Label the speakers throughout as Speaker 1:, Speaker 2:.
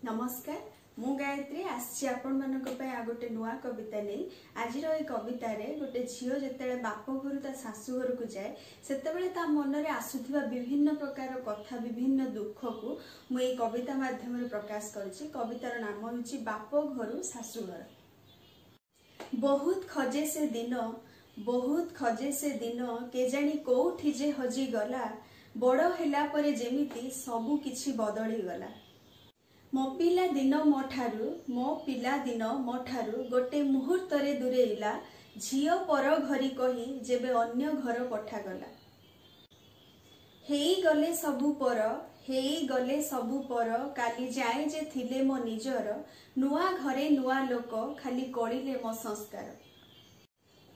Speaker 1: ନମସ୍କାର, ମୁଁ ଗାୟତ୍ରୀ ଆସିଛି ଆପଣମାନଙ୍କ ପାଇଁ ଆଉ ଗୋଟେ ନୂଆ କବିତା ନେଇ। ଆଜିର ଏଇ କବିତାରେ ଗୋଟେ ଝିଅ ଯେତେବେଳେ ବାପ ଘରୁ ତା ଶାଶୁ ଘରକୁ ଯାଏ, ସେତେବେଳେ ତା ମନରେ ଆସୁଥିବା ବିଭିନ୍ନ ପ୍ରକାର କଥା, ବିଭିନ୍ନ ଦୁଃଖକୁ ମୁଁ ଏଇ କବିତା ମାଧ୍ୟମରେ ପ୍ରକାଶ କରିଛି। କବିତାର ନାମ ହେଉଛି ବାପ ଘରୁ ଶାଶୁଘର। ବହୁତ ଖୋଜେ ସେ ଦିନ, ବହୁତ ଖୋଜେ ସେ ଦିନ, କେଜାଣି କୋଉଠି ଯେ ହଜିଗଲା। ବଡ଼ ହେଲା ପରେ ଯେମିତି ସବୁ କିଛି ବଦଳିଗଲା। ମୋ ପିଲା ଦିନ ମୋ ଠାରୁ, ମୋ ପିଲା ଦିନ ମୋ ଠାରୁ ଗୋଟେ ମୁହୂର୍ତ୍ତରେ ଦୂରେଇଲା, ଝିଅ ପର ଘରି କହି ଯେବେ ଅନ୍ୟ ଘର ପଠାଗଲା। ହେଇଗଲେ ସବୁ ପର, ହେଇଗଲେ ସବୁ ପର, କାଲି ଯାଏ ଯେ ଥିଲେ ମୋ ନିଜର। ନୂଆ ଘରେ ନୂଆ ଲୋକ, ଖାଲି କଳିଲେ ମୋ ସଂସ୍କାର।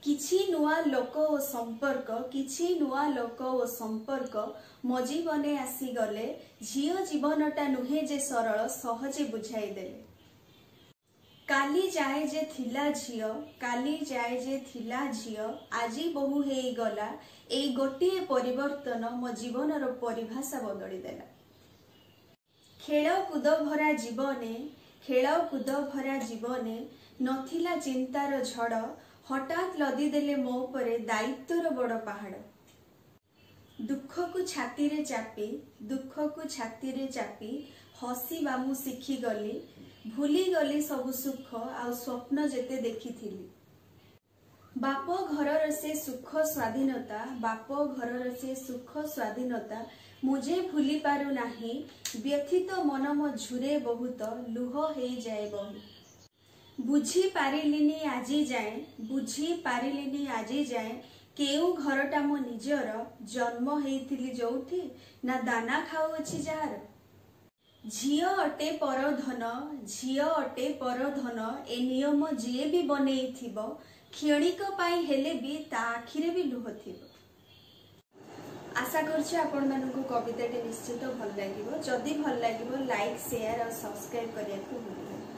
Speaker 1: କିଛି ନୂଆ ଲୋକ ଓ ସମ୍ପର୍କ, କିଛି ନୂଆ ଲୋକ ଓ ସମ୍ପର୍କ ମୋ ଜୀବନେ ଆସିଗଲେ, ଝିଅ ଜୀବନଟା ନୁହେଁ ଯେ ସରଳ, ସହଜେ ବୁଝାଇଦେଲେ। କାଲି ଯାଏ ଯେ ଥିଲା ଝିଅ, କାଲି ଯାଏ ଯେ ଥିଲା ଝିଅ, ଆଜି ବୋହୂ ହେଇଗଲା। ଏଇ ଗୋଟିଏ ପରିବର୍ତ୍ତନ ମୋ ଜୀବନର ପରିଭାଷା ବଦଳିଦେଲା। ଖେଳକୁଦ ଭରା ଜୀବନେ, ଖେଳକୁଦ ଭରା ଜୀବନେ ନଥିଲା ଚିନ୍ତାର ଝଡ଼, ହଠାତ୍ ଲଦିଦେଲେ ମୋ ଉପରେ ଦାୟିତ୍ୱର ବଡ଼ ପାହାଡ଼। ଦୁଃଖକୁ ଛାତିରେ ଚାପି, ଦୁଃଖକୁ ଛାତିରେ ଚାପି ହସିବା ମୁଁ ଶିଖିଗଲି, ଭୁଲିଗଲି ସବୁ ସୁଖ ଆଉ ସ୍ୱପ୍ନ ଯେତେ ଦେଖିଥିଲି। ବାପ ଘରର ସେ ସୁଖ ସ୍ୱାଧୀନତା, ବାପ ଘରର ସେ ସୁଖ ସ୍ୱାଧୀନତା ମୁଁ ଯେ ଭୁଲି ପାରୁନାହିଁ, ବ୍ୟଥିତ ମନ ମୋ ଝୁରେ ବହୁତ, ଲୁହ ହେଇଯାଏ ବହି। ବୁଝି ପାରିଲିନି ଆଜି ଯାଏଁ, ବୁଝି ପାରିଲିନି ଆଜି ଯାଏଁ, କେଉଁ ଘରଟା ମୋ ନିଜର, ଜନ୍ମ ହେଇଥିଲି ଯୋଉଠି ନା ଦାନା ଖାଉଅଛି ଯାହାର। ଝିଅ ଅଟେ ପରଧନ, ଝିଅ ଅଟେ ପରଧନ, ଏ ନିୟମ ଯିଏ ବି ବନେଇଥିବ, କ୍ଷଣିକ ପାଇଁ ହେଲେ ବି ତା ଆଖିରେ ବି ଲୁହ ଥିବ। ଆଶା କରୁଛି ଆପଣମାନଙ୍କୁ କବିତାଟି ନିଶ୍ଚିତ ଭଲ ଲାଗିବ। ଯଦି ଭଲ ଲାଗିବ, ଲାଇକ୍, ସେୟାର ଆଉ ସବସ୍କ୍ରାଇବ କରିବାକୁ ଭୁଲିବେନି।